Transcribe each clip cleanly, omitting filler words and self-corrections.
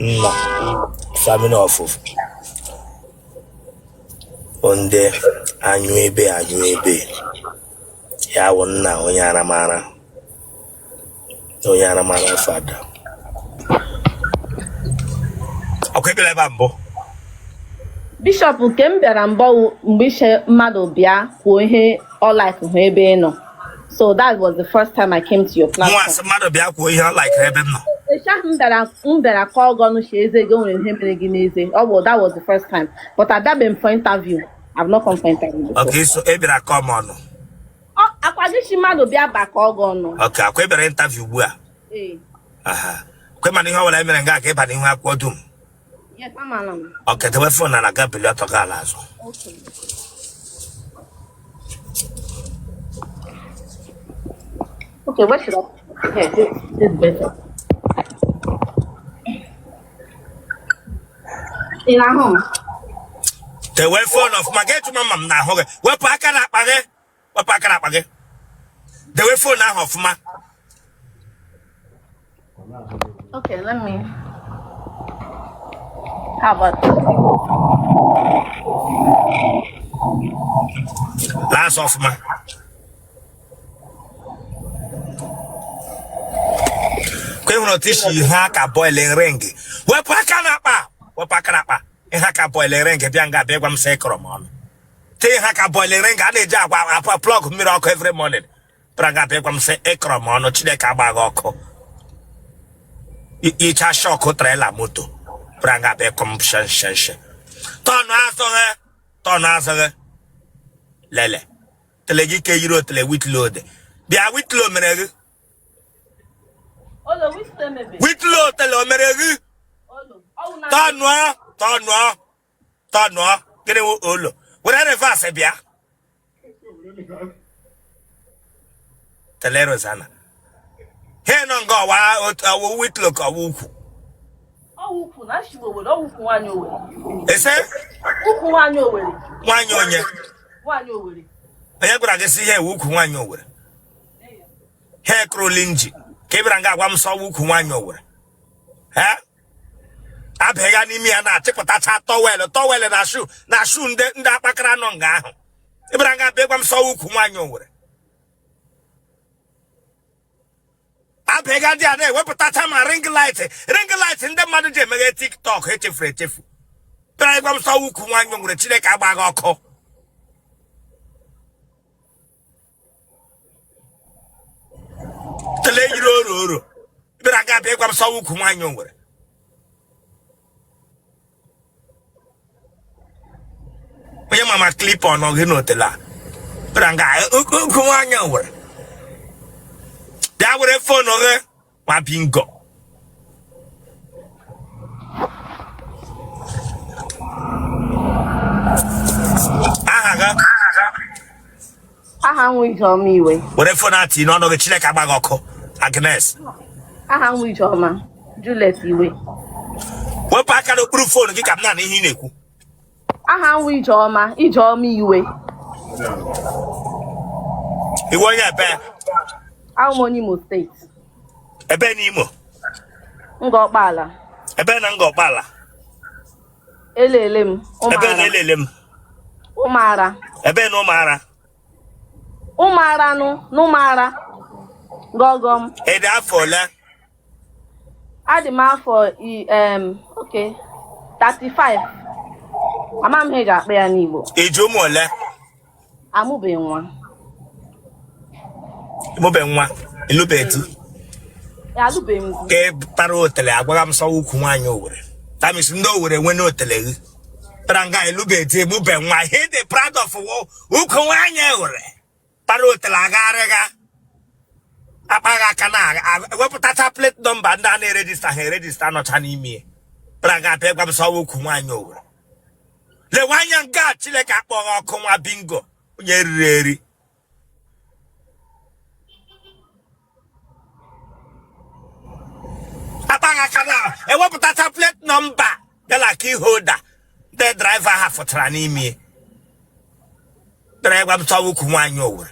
Nna family of ndị anyụ ebe anyụ ebe ya wụ nna onye aramara onye aramara fada ọkwa ị bịara ebe a mbụ. Bishọp, nke m bịara mbụ wụ mgbe ị shị mmadụ bịa kwuo ihe ọ like hụ ebe ị nọ. So that was the first time I came to your Mụnwa platform. sị mmadụ bịa kwuo ihe ọ likere ebe m nọ. Echi ahụ m bịara kọọ gị ọnụ shi eze gị o nwere ihe mere gị n'eze. Ọ bụ that was the first time. But abịabeghị m for interview. I've not come for interview before. Okay, so ị bịara kọọ m ọnụ. Ọ akwa gị shi mmadụ bịa ba kọọ gị ọnụ. Okay, akwa ị bịara interview ugbu a. Ee. Aha. Kwe mana ihe ọ bụla e mere nga ka ịba n'ihu akwụkwọ dum. Yes, amara m. Okay, dewe phone na ga bili ọtọ gaa ala azụ. Okay. Okay, where should I? Here, this is better. Ị na-ahụ m? Dewe phone ọfụma ga etu mama m na-ahụ gị. Wepụ aka n'akpa gị. Wepụ aka n'akpa gị. Dewe phone ahụ ọfụma. Okay, let me. How about Laa azụ ọfụma. Ka ị hụrụ otu i si ha ka boiling ring. Wepụ aka n'akpa. Wepụ aka n'akpa. Ị ha ka boiling ring bịa nga bịa gwa m sị ị kọrọ m ọnụ. Tee ha ka boiling ring a na-eji agwa akwa plug mmiri ọkụ every morning. Bịara nga bịa gwa m sị ị kọrọ m ọnụ. Chineke agba gị ọkụ. Icha shock trailer moto. Bịara nga bịa kọ m shenshenshi. Tọnụ azụ gị. Tọnụ azụ gị. Lele. Tele gị ke yiri otele whitlow dị. Bịa whitlow mere gị. Olo, which mebe? Whitlow tele o mere gị. Olo, ọwụ na Tọnụọ, tọnụọ, tọnụọ. Gịnị wụ olo? Were reverse bịa. Tele Rosanna. He nọ nga ọwa ọwụ whitlow ka ọwụ ukwu. Ọwụ ukwu na ashigbo Owere, ọwụ ukwu nwaanyị Owere. Ese? Ukwu nwaanyị Owere. Nwaanyị onye? Nwaanyị Owere. Onye gwara gị sị ihe wụ ukwu nwaanyị Owere? Ha ekroli nji ka ị bịara nga agwa m sị ọwụ ukwu nwaanyị Owere. Ha? Abịaga n'ime ya na-achịpụtacha towel towel na shoe na shoe ndị ndị akpakara nọ nga ahụ. Ị bịara nga bịa gwa m sị ọwụ ukwu nwaanyị Owere. Abịaga ndị a na-ewepụtacha ma ring light ring light ndị mmadụ ji emeghe TikTok echefuru echefu. Bịara gwa m sị ọwụ ukwu nwaanyị Owere. Chineke agba gị ọkụ. Tele yiri oro oro bịara nga bịa gwa m sị ọwụ ukwu nwaanyị Owere. Onye mama clip ọ nọ gị n'otele a bịara nga ukwu nwaanyị Owere. Bịa were phone gị nwa bingo. Aha gị? Aha m wụ Ijeọma Iwe. Were phone a tii n'ọnụ gị. Chineke agba gị ọkụ, Agnes. Aha m wụ Ijeọma Juliet Iwe. Wepụ aka n'okpuru phone gị ka m na-anụ ihe ị na-ekwu. Aha m wụ Ijeọma Ijeọma Iwe. Ị wụ onye ebe? Awụ m onye Imo steeti. Ebe n'Imo? Ngor Okpala. Ebe na Ngor Okpala? Elele m. Ebe na elele m? Ụmụara. Ebe na Ụmụara? Ụmụara nụ n'Ụmụara gọgọm. Ị dị afọ ole? Adị m afọ okay 35. Ama m ihe eji akpọ ya n'Igbo. I ji ụmụ ole? Amụbeghị nwa. Ịmụbe nwa, ịlụbeghị di? Alụbeghị m di. Ka ị tara otele agwaghị m sị ọwụ ukwu nwaanyị Owere. That means ndị Owere nwe n'otele gị. Tara nga ịlụbeghị di, ịmụbe nwa. He dị proud of ukwu nwaanyị Owere. Tara otele agagharịga. Akpaghị aka na ewepụtacha plate number ndị a na-eregister ha eregister nọcha n'ime ya. Tara nga abịa gwa m sị ọwụ ukwu nwaanyị Owere. Lewe anya nga Chineke akpọghị ọkụ nwa bingo onye riri eri. Akpaghị aka na ewepụtacha plate number bịala key holder ndị driver ha fụtara n'ime bịara ịgwa m sị ọwụ ukwu nwaanyị Owere.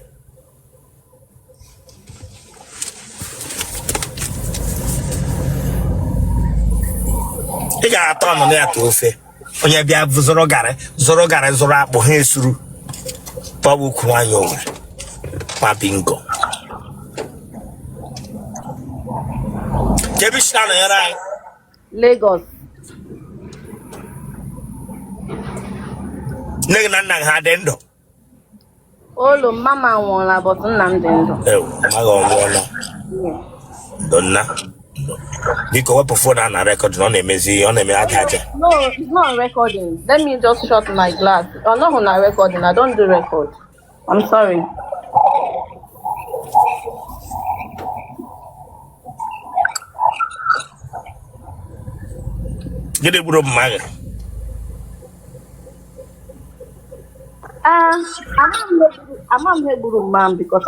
Ị ga-atọ ọnụ ya ka ofe. Onye bịa zụrụ garị, zụrụ garị, zụrụ akpụ, ha esuru. Pọbụ ukwu nwaanyị Owere. Ma bingo. Kee ebe i si na-anọnyere anyị? Lagos. Nne gị na nna gị ha dị ndụ? Olo, mama m anwụọla, but nna m dị ndụ. Ewu, mama gị ọ nwụọla. Ndo nna. Ndo. Biko wepụ phone a na record na ọ na-emezi ọ na-eme aja aja. No, it's not recording. Let me just shut my glass. Ọ nọghị na recording. I don't do record. I'm sorry. Gịnị gburu mma gị? Ah, ama m ihe gburu mma m because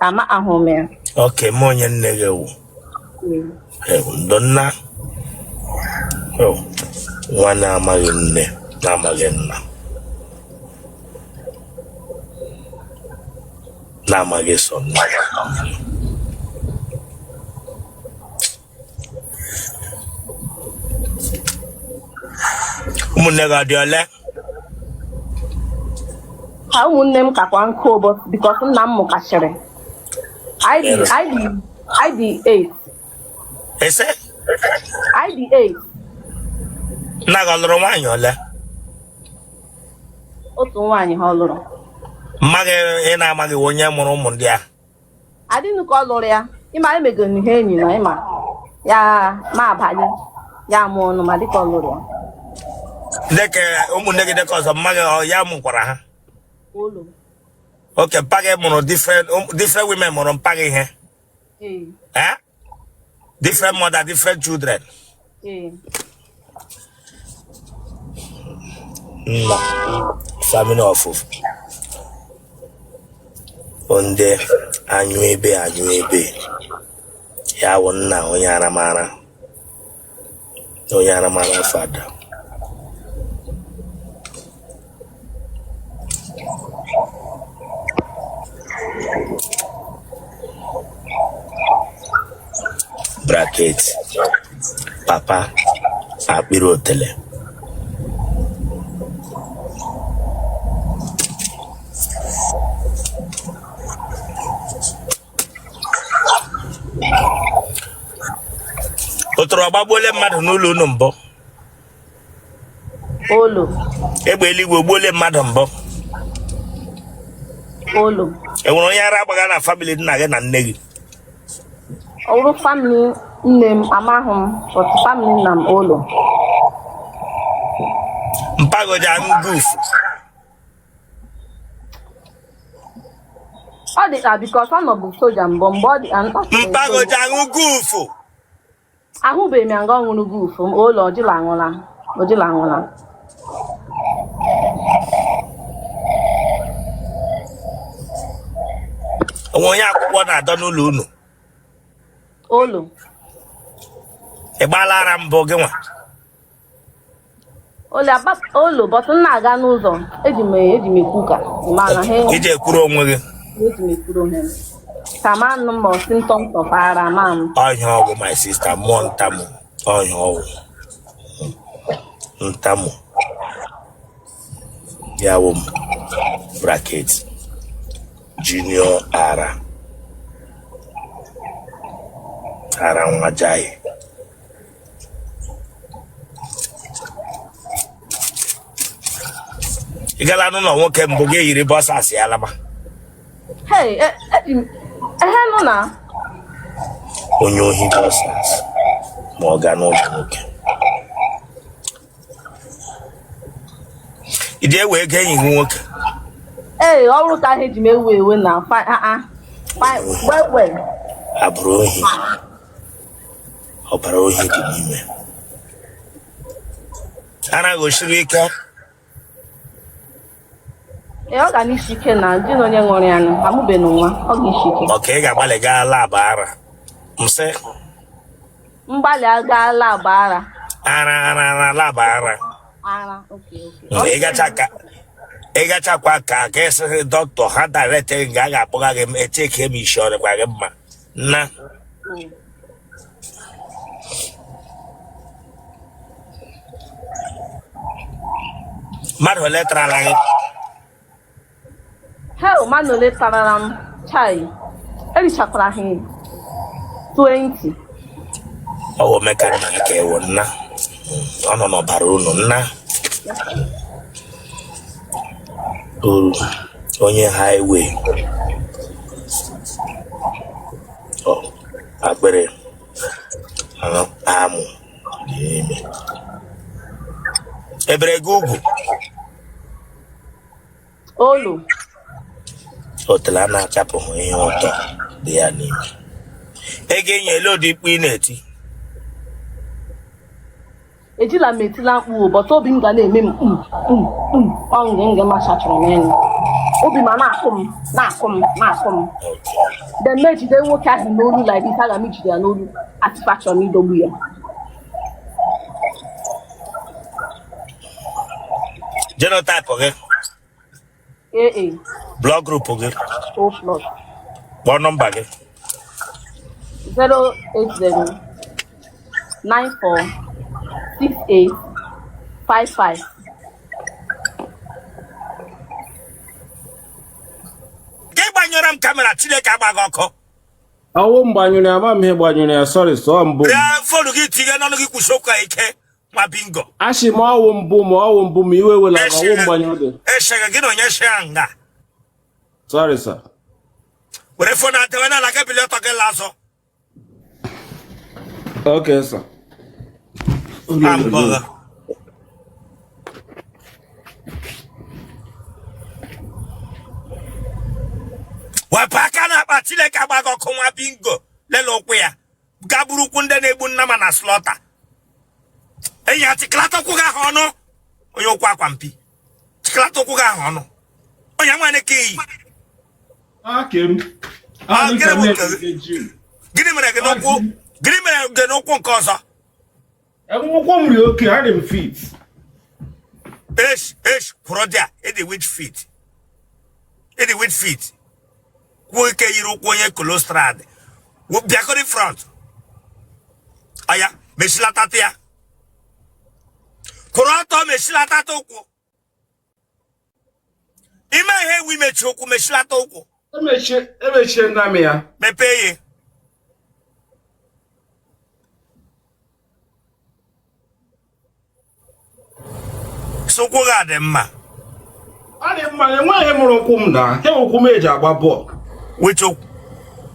ama ahụ m ya. Okay, ma onye nne gị wụ. Ewu, ndo nna. Ewu, nwa na-amaghị nne na-amaghị nna na-amaghị sọ nna. Ụmụnne gị ọ dị ole? Ha ụmụnne m kakwa nkụ but because nna m mụkachịrị. Anyị dị 8. Ese? Anyị dị 8. Nna gị ọ lụrụ nwaanyị ole? Otu nwaanyị ha ọ lụrụ. Mma gị ị na-amaghị onye mụrụ ụmụ ndị ahụ? Adịnụ ka ọ lụrụ ya. Ịma emegoro ihe enyi na ịma ya ma abanye ya mụọ ọnụ ma dịka ọ lụrụ ya. Dịka ụmụnne gị dịka ọzọ mma gị ọ ya mụkwara ha? Olo. Okay, mpa gị mụrụ different different women mụrụ mpa gị ihe? Ee. Eh? Different mother, different children. Ee. Nna family of ndị anyụ ebe anyụ ebe ya wụ nna onye aramara onye aramara fada. Bracket papa akpịrị otele. Otoro agbagbuole mmadụ n'ụlọ unu mbụ? Olo. Egbe eluigwe ogbuole mmadụ mbụ? Olo. E nwere onye ara agbaga na family nna gị na nne gị? Ọ bụrụ family nne m amahụ m, but family nna m olo. Mpa gị o ji aṅụ goof? Ọ dị ka because ọ nọbụ soja mbụ mgbe ọ dị ka Mpa gị o ji aṅụ goof? Ahụbeghị m ya nga ọ ṅụrụ goof olo ọjịla aṅụla ọjịla aṅụla. O nwe onye akwụkwọ na-adọ n'ụlọ unu? Olo. Ị gbaala ara mbụ gị nwa? Olo agba olo but m na-aga n'ụzọ eji m eji m ekwu ka ma na ha Iji ekwuru onwe gị? Eji m ekwuru onwe m ka ma nụ ma symptoms of ara ma m. Ọhịa ọgwụ my sister mmụọ ntamu ọhịa ọgwụ ntamu ya wụ m bracket junior ara ara nwa jai. Ị gala n'ụlọ nwoke mbụ gị yiri boxers ya laba? Hey, ehe nụ na onye ohi boxers ma ọ gaa n'ụlọ nwoke ị ji ewe ego enyi gị nwoke? Ee, ọ bụrụ ka ahụ eji m ewe ewe na well well. Abụrụ ohi ọbara ohi dị n'ime ara gị osiri ike? Ee, ọ ga n'isi ike na di na onye ṅụrụ ya nụ amụbeghị nwa, ọ ga-esi ike. Okay, ị ga-agbalị gaa lab ara m sị. Mgbalị aga lab ara. Ara ara ara lab ara. Ara, okay, okay. Ị gachakwa ka ka ị sị dọkịta ha direct gị nga a ga-akpọga gị echeke m isi ọ dịkwa gị mma na. Mmadụ ole tarala gị? Hell, mmadụ ole tarala m? Chai, erichakwara ha 20. Ọ wụ omeka nna ka ị wụ nna. Ọ nọ n'ọbara unu nna. Uru onye highway. Ọ akpịrị amụ dị n'ime. E bere gị ugwu? Olu. Otele a na-achapụghị ihe ụtọ dị ya n'ime. Ego enyi ele ụdị mkpu ị na-eti? Ejila m etila mkpu, but obi m ga na-eme m mm, mm, mm. Ọ nge nge masha chọrọ m ịnụ. Obi m a na-akụ m, na-akụ m, na-akụ m. Then m ejide nwoke ahụ n'olu like this, aga m ejide ya n'olu as if achọrọ m ịdọgbu ya. Genotype gị? AA. Blood group gị? O plus. Kpọọ nọmba gị. 080 94 68 55. Gị gbanyere m camera, Chineke agba gị ọkụ. Ọwụ m gbanyụrụ ya, ama m ihe gbanyụrụ ya, sorry, sọ mbụ m. Bịa phone gị tinye n'ọnụ gị, kwusi okwu ike, nwa bingo. Ashị m ọwụ mbụ m, ọwụ mbụ m, iwe wela m, ọwụ m gbanyụrụ dị. Esheghe gị na onye shea nga. Sorry, sir. Were phone adewe n'ala gị, bilie ọtọ gị laa azụ. Okay, sir. Ambọgha. Wepụ aka n'akpa, Chineke agba gị ọkụ, nwa bingo. Lele ụkwụ ya ga buru ụkwụ ndị na-egbu nnama na slaughter. Enyi ya, chịkọlata ụkwụ gị ahụ ọnụ, onye ụkwụ akwa mpi. Chịkọlata ụkwụ gị ahụ ọnụ, onye nwaanyị ka iyi. Gịnị mere gị n'ụkwụ? Gịnị mere gị n'ụkwụ nke ọzọ? Ụkwụ m ri oke, adị m fit. Esh esh, kwụrụ dị a ịdị which fit, ịdị which fit. Kwuo ike yiri ụkwụ onye cholesterol. Bịakọrị front aya, mechilatata ya, kwụrụ ọtọ, mechilatata ụkwụ. Ime ihe ewu imechi ụkwụ, mechilata ụkwụ. Emechie nna m ya. Mepee ya. Sị ụkwụ gị adị mma. Ọ dị mma, enweghị mụrụ ụkwụ m na nke ụkwụ m eji agba bọọlụ. Which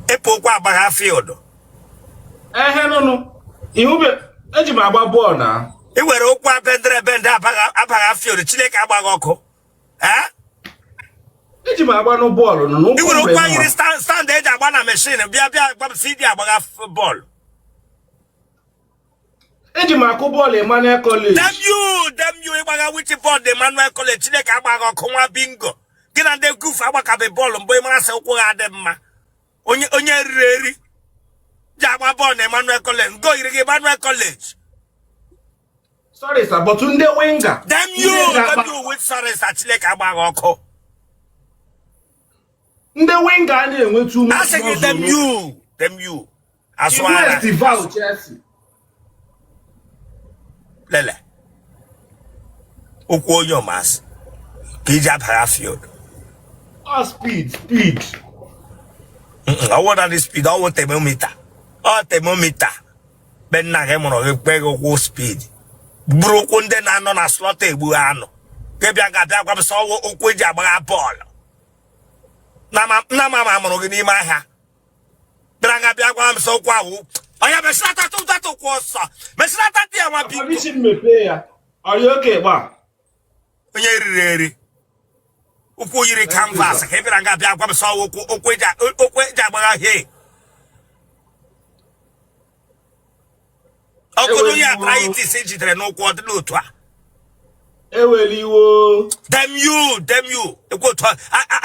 ịpụ ụkwụ agbagha field? Ehe, nụnụ ihube eji m agba bọọlụ na. Ị were ụkwụ abendere ebende abagha field, Chineke agba gị ọkụ. Eji m agbanụ bọọlụ nụ n'ụkwụ. Ị were ụkwụ yiri stand eji agba na machine bịa bịa gba m sị ị ji agbagha bọọlụ. Eji m akụ bọọlụ Emmanuel College. Damn you, damn you, ịgbagha which bọọlụ Emmanuel College? Chineke agba gị ọkụ, nwa bingo. Gị na ndị gufu agbakabe bọọlụ mbụ, ị mara sị ụkwụ gị adị mma. Onye onye riri eri ji agba bọọlụ na Emmanuel College, ngo yiri gị Emmanuel College. Sorry sir, but ndị winger. Damn you, damn you with sorry sir, Chineke agba gị ọkụ. Ndị winger a na-enwetu ume. Asị gị damn you, damn you. Azụ ara. Estival Chelsea. Lele. Ụkwụ onye ọmasị ka iji abara field. Ọ speed, speed. Ọwụ na speed, ọwụ thermometer. Ọ thermometer. Be nna gị mụrụ gị kpe gị ụkwụ speed. Bụrụ ụkwụ ndị na-anọ na slaughter egbu anụ. Gị bịa ga-abịa gwa m sị ọwụ ụkwụ eji agbagha bọọlụ. Nna mama mụrụ gị n'ime ahịa. Bịara nga bịa gwa m sị ụkwụ ahụ. Onye mesilata tụtata ụkwụ ọsọ. Mesilata ya nwa biko. Isi mepee ya. Ọrịa oke gba. Onye riri eri. Ụkwụ yiri canvas ka ị bịara nga bịa gwa m sị ọwụ ụkwụ eji agbagha he. Ọkụrụ onye arthritis jidere n'ụkwụ ọ dịla otu a. Ewela iwe. Damn you, damn you. Ekwu otu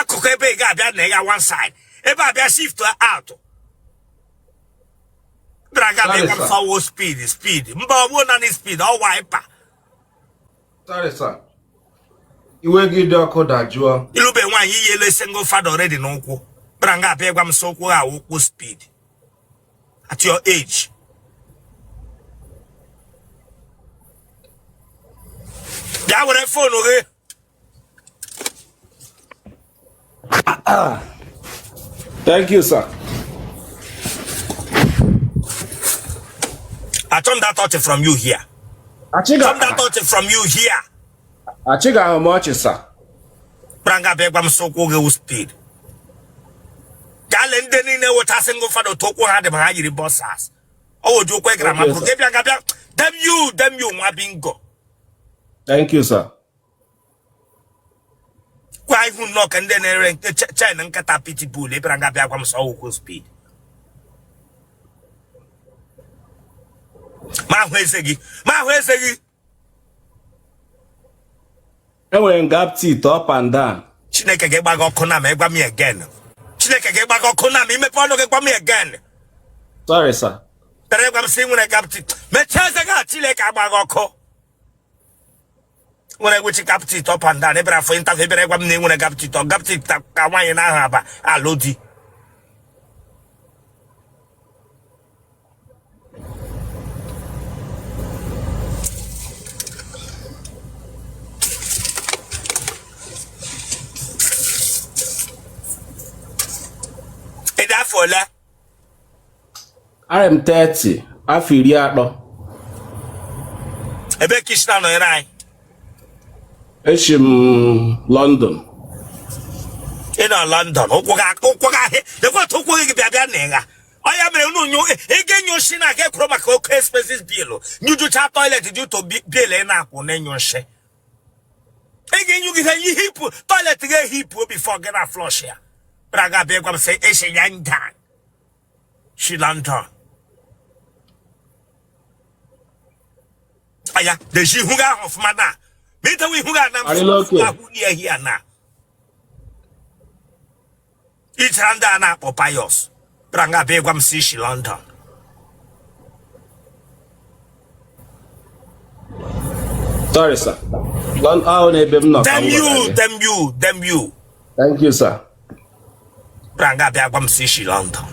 akụkụ ebe ị ga-abịa na ịga one side. Ebe abịa shift out. Bịara nga bịa gwa m sị ọwụ speed, speed. Mba, ọ bụ naanị speed, ọ wiper. Sorry sir. Iwe gị dị ọkụ dajụọ. Ilube nwaanyị iyele single father already n'ụkwụ. Bịara nga abịa gwa m sị ụkwụ ha ụkwụ speed. At your age. Bịa were phone gị. Thank you, sir. Achọ m that touch from you here. Achọ m that touch from you here. Achịga ahụ m ọchị, sir. Bịara nga bịa gwa m sị ụkwụ gị wụ speed. Gaa lee ndị niile wụcha single father otu ụkwụ ha dị ma ha yiri boxers. Ọ wụ ụdị ụkwụ ị gara ma bụrụ gị bịa nga bịa. Damn you, damn you, nwa bingo. Thank you, sir. Kwa ihu nnọọ ka ndị na-ere nke chain nkata pitbull ị bịara nga bịa gwa m sị ụkwụ speed. Ma ahụ eze gị, ma ahụ eze gị. Enwere m gap teeth up and down. Chineke ga-agba gị ọkụ na ma ị gwa m again. Chineke ga-agba gị ọkụ na ma i mepe ọnụ gị gwa m again. Sorry, sir. Tere gwa m sị nwere gap teeth. Mechie eze gị a Chineke agba gị ọkụ. Nwere which gap teeth up and down. Ị bịara for interview ị bịara gwa m na ị nwere gap teeth. Gap teeth ka nwaanyị na-ahụ aba alụ di. Ị dị afọ ole? I am 30, afọ 30. Ebe ka i si na-anọnyere anyị? Eshi m London. Ị nọ London, ụkwụ gị ụkwụ gị ahịa ekwentị ụkwụ gị bịa bịa na ịgha ọ ya mere unu nyụ ị ga-enyo nshi na aga ekwuru maka oke expenses bill nyụjụcha toilet due to bill ị na-akwụ na-enyo nshi ị ga-enyugide ihipụ toilet ga-ehipụ before gị na flush ya bịara ga bịa gwa m sị eshi ya nda shi London aya deji ihu gị ahụ ọfụma na ma itewe ihu gị ana m ahụ ya hia na ichara ndị a na-akpọ Pius bịara nga bịa gwa m sị i shi London. Sorry, sir. Ahụ n'ebe m nọ. Damn you, damn you, damn you. Thank you, sir. Bịara nga bịa gwa m sị i shi London.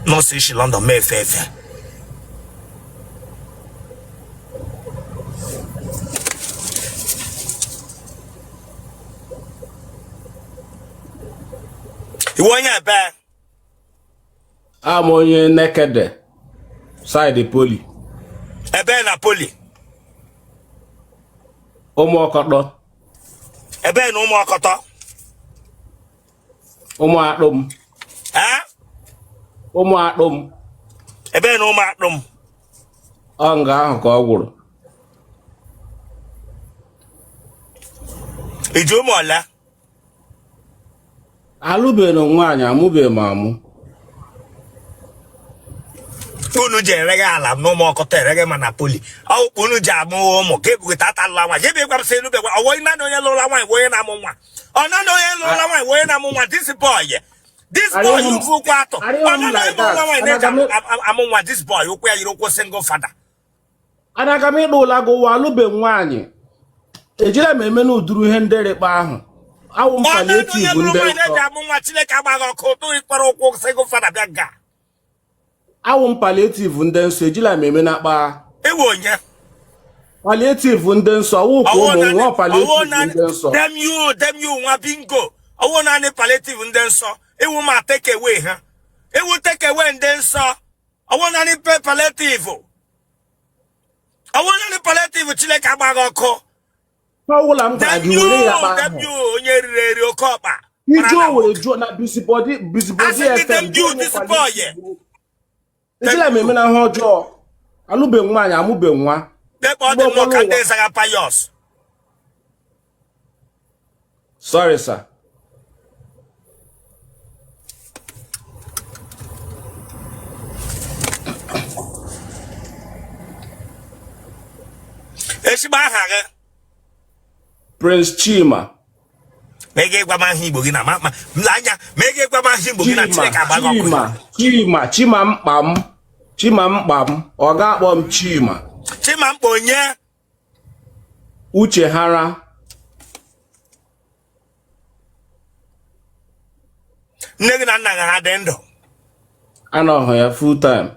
Nọ sị i shi London ma efe efe. Ị wụ onye ebe? Am onye Nekede side Poly. Ebe na Poly? Ụmụọkọtọ. Ebe na Ụmụọkọtọ? Ụmụakpụm. Ee? Ụmụakpụm. Ebe na Ụmụakpụm? Ọ nga ahụ ka ọ gwụrụ. I ji ụmụ ole? Alụbeghị m nwaanyị, amụbeghị m amụ. Unu ji ereghe ala m n'Ụmụọkọtọ ereghe ma na Poly ọwụkpụ unu ji amụ ụmụ ka ebugota ata lụla nwaanyị ebe gwa m sị elubegwa ọwụ naanị onye lụrụla nwaanyị onye na-amụ nwa ọ naanị onye lụrụla nwaanyị onye na-amụ nwa this boy this boy ukwu ụkwụ atọ ọ naanị onye lụrụla nwaanyị na-eji amụ nwa this boy ụkwụ ya yiri ụkwụ single father. Anaga m ịkpa ụla gị ụwa alụbe nwaanyị ejila m eme n'ụdịrị ihe ndị rịkpa ahụ awụ m palliative ndị nsọ. Amụ nwa Chineke agbaghị ọkụ ụtụ ịkpọrọ ụkwụ single father bịa nga. Awụ m palliative ndị nsọ ejila m eme na-akpa. Ị wụ onye? Palliative ndị nsọ awụ ka ụmụ nwa palliative ndị nsọ. Damn you, damn you nwa bingo. Ọwụ naanị palliative ndị nsọ. Ị wụ ma take away ha. Ị wụ take away ndị nsọ. Ọwụ naanị palliative. Ọwụ naanị palliative Chineke agbaghị ọkụ. Ọwụla m gwara gị were ya kpa ahụ. Onye riri eri oke ọkpa. Ije Owere jụọ na Busybody Busybody FM. Ejila m eme na ihe ọjọọ. Alụbe nwaanyị amụbe nwa. Dekpa ọ dị nnọọ ka ndị zaga Pius. Sorry, sir. Ezigbo aha gị? Prince Chima. Ma ị ga-egwa m aha Igbo gị na ma ma anya ma ị ga-egwa m aha Igbo gị na Chineke agbaghị ọkụ. Chima Chima Chima mkpa m Chima mkpa m ọ ga-akpọ m Chima. Chima mkpa onye? Uche hara. Nne gị na nna gị ha dị ndụ? Anọghị ya full time.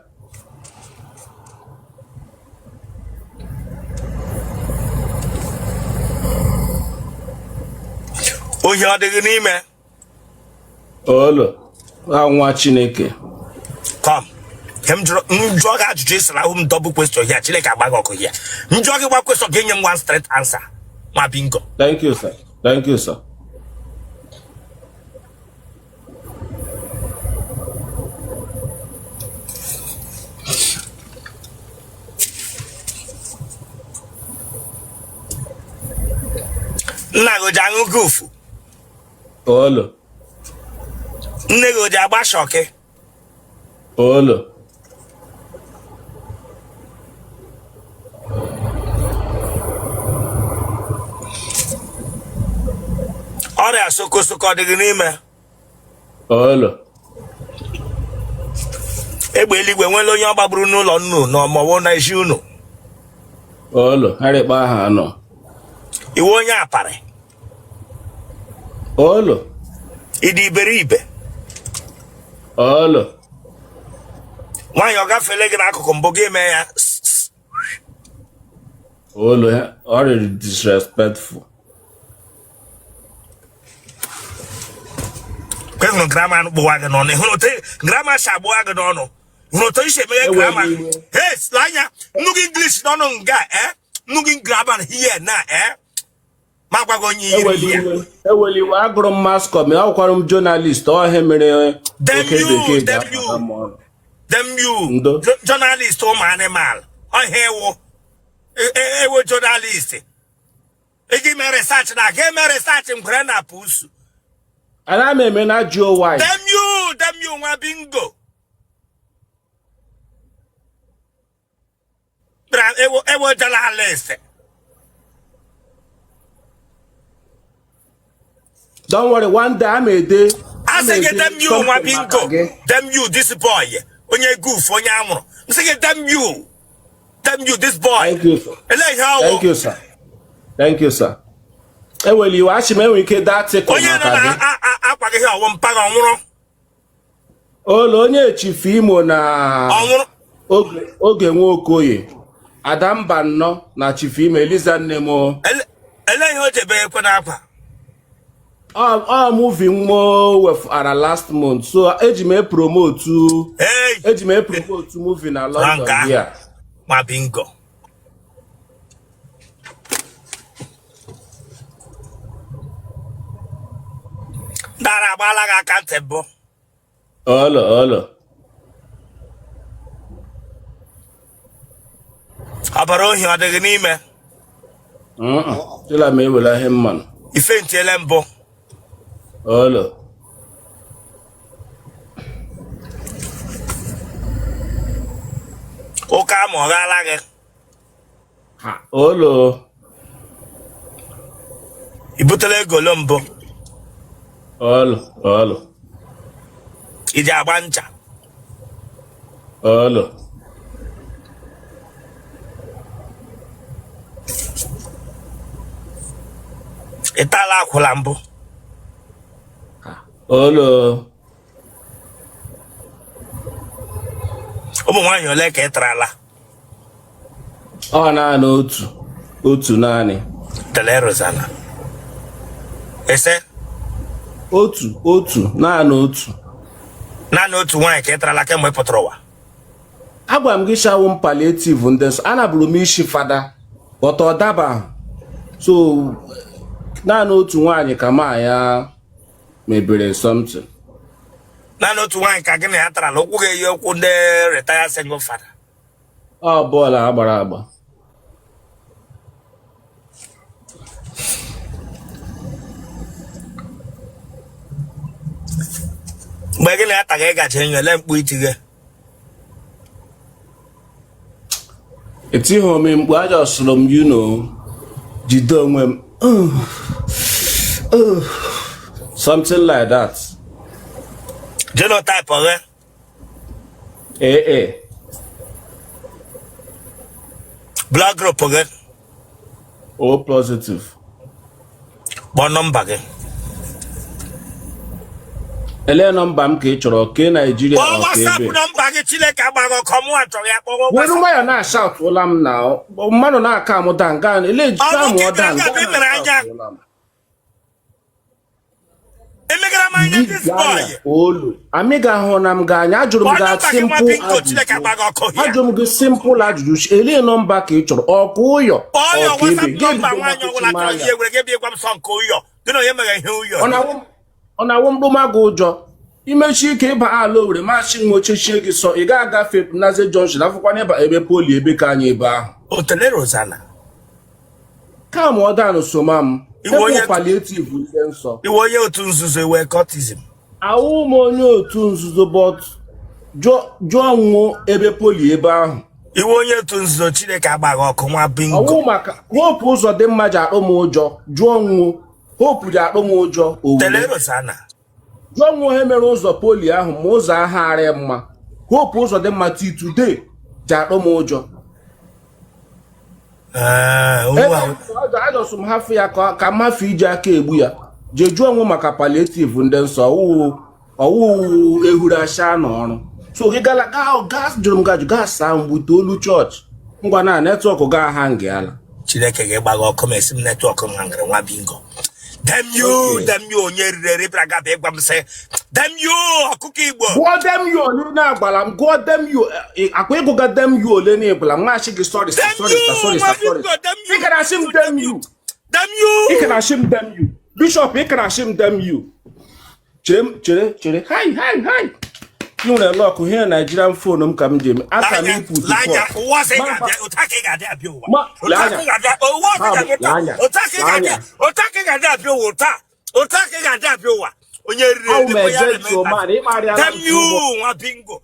Ohi ọ dị gị n'ime? Olo, nwa Chineke. Come. M jụọ gị ajụjụ ị sara ahụ m double question here. Chineke agba gị ọkụ here. M jụọ gị one question gị nye m one straight answer. Nwa bingo. Thank you, sir. Thank you, sir. Nna gị o ji aṅụ gufu? Olo. Nne gị o ji agba shọkị? Olo. Ọrịa sokosoko ọ dị gị n'ime? Olo. Egbe eluigwe nwere onye ọ gbagburu n'ụlọ unu na ma ọ wụ na ezi unu? Olo, harịkpa aha anọ. Ị wụ onye aparị? Olo. Ị dị iberibe? Olo. Nwaanyị ọ gafele gị n'akụkụ mbụ gị mee ya? Olo, ọ rịrị disrespectful. Kwe hụrụ grammar gbụwa gị n'ọnụ, hụrụ otu grammar si agbụwa gị n'ọnụ, hụrụ otu i si emeghe grammar. Hey, anya nnukwu English n'ọnụ nga eh nnukwu grammar here na eh ma gwa gị onye yiri ya. Eweli iwe, agụrụ m mass comm, awụkwara m journalist, ọ ihe mere oke bekee ji apụta m ọnụ. Damn you, journalist ụmụ animal, ọhịa ewu ewu journalist. Ị ga-eme research na ga-eme research ngwere na pusu. Ana m eme na jụọ why. Damn you, damn you nwa bingo. Bra ewo ewo journalist. Don't worry, one day I'm a day. Asị gị damn you nwa bingo. Damn you this boy. Onye goof, onye amụrụ. M sị gị damn you. Damn you this boy. Thank you, sir. Ele ihe ọ wụ. Thank you, sir. Thank you, sir. Eweli iwe, achị m enwere ike dee article Onye nọ maka gị. na akwa gị ihe ọ wụ mpa gị ọ nwụrụ. Olo onye Chief Imo na Ọ nwụrụ. Oge Oge Nwokoye Adamba nnọọ na Chief Imo Eliza nne m o. Ele ihe o ji ebe ekwe n'akwa. Ọ movie nwa wefara last month, so eji m epromote eji m epromote movie na London here. Ma bingo. Dara agbaala gị aka ntị mbụ. Olo olo. Ọbara ohi ọ dị gị n'ime? Chila m ewela ihe mmanụ. I faintiele mbụ? Olo. Ụka ama ọ ghaala gị? Olo. I butela egolo mbụ? Olo olo. I ji agba ncha? Olo. Ị tala akwụla mbụ? Olo. Ụmụ nwaanyị ole ka ị tarala? Ọ naanị otu, otu naanị. Dele Rosanna. Ese? Otu, otu, naanị otu. Naanị otu nwaanyị ka ị tarala kemgbe ị pụtara ụwa? Agwara m gị sị awụ m palliative ndị nsọ, anabụrụ m isi fada, but ọ daba. So naanị otu nwaanyị ka ma ya mebere something. Naanị otu nwaanyị ka gị na ya tarala ụkwụ ga-eyi ụkwụ ndị retire single father. Ọ bọọlụ agbara agba. Mgbe gị na ya taga ịgaji enyo ele mkpu i tige. Etighị m mkpu, ajọsụrụ m you know, jide onwe m. Something like that. Genotype gị? AA. Blood group gị? O positive. Kpọọ nọmba gị. Elee nọmba m ka ị chọrọ ke Naijiria Kpọọ WhatsApp nọmba gị Chineke agbaghị ọkụ mụnwa chọrọ ya kpọọ were nwayọ na-ashoutụla m na mmadụ na-aka amụta nga ele ejikọ amụọ da nga emegara m anya this boy. Olu amịga ahụ na m ga anya ajụrụ m Kpọọ gị nọmba gị nwa simple bingo, Chineke ajụjụ. agba gị ọkụ here. Ajụrụ m gị simple ajụjụ, elee nọmba ka ị chọrọ ọkụ ụyọ? Kpọọ ya ọka ebe WhatsApp gị nọmba ebido nwaanyị makụchi ọbụla m chọrọ anya. ihe were gị bịa gwa m sọ nke ụyọ gị na onye mere ihe ụyọ. Ọ na-awụ mkpụmagụ ụjọ imechi ike ịba ala Owere machi nwa ochechie gị sọ ị ga-agafe Naze Junction afụkwana ịba ebe poli ebe ka anyị ebe ahụ. Otele Rosanna. Kam ọdanụ soma m. Iwe onye- Ebe palliative ndị nsọ. Iwe onye otu nzuzo, iwe cultism. Awụ m onye otu nzuzo, but jụọ nwụ ebe poli ebe ahụ. Iwe onye otu nzuzo, Chineke agbaghị ọkụ nwa bingo. Ọwụ maka Hope ụzọ dị mma ji akpụ m ụjọ. Jụọ nwụ Hope ji akpụ m ụjọ Tele Owere. Rosanna. Jụọ nwụ ihe mere ụzọ poli ahụ ma ụzọ ahụ arị mma. Hope ụzọ dị mma till today ji akpụ m ụjọ. Ee, Ebe ajọsụ m hafụ ya ka m hafụ iji aka egbu ya jee jụọ onwe maka palliative ndị nsọ ọwụwụ ehuru asha na ọrụ so gị gala gaa gaa jụrụ m gajụ gaa saa mgbute olu chọọchị ngwa na network gaa ha ngịala. Chineke ga-egba gị ọkụ ma esi m network m hangara nwa bingo. Damn you. Okay. Damn you, onye riri eri bịara gaba ịgwa m sị damn you ọkụkọ Igbo. Gụọ damn you ole na-agbala m, gụọ damn you akwa ịgụga damn you ole na ịgbala m nwachi gị sorry sir. Damn Sorry sir. you, Sorry nwa sir, sorry. bingo, damn you. Ị kana asị m damn you. Damn you. Ị kana asị m damn you, bishop, ị kana asị m damn you. Chere m, chere, chere, hai hai hai, ị nwere luck here. Nigerian phone m ka m ji eme aka m L'anya input. L'anya ụwa ọzọ ị ga-abịa otu aka ị ga-adị abịa ụwa. Otu aka ị ga-abịa ụwa ọzọ ị ga-abịa L'anya. otu aka ị ga-abịa otu aka ị ga-adị abịa ụwa otu aka ị ga-adị abịa ụwa onye riri Awụ m eri ya na-eme. gentleman, ịkparịala m Damn you too much. nwa bingo.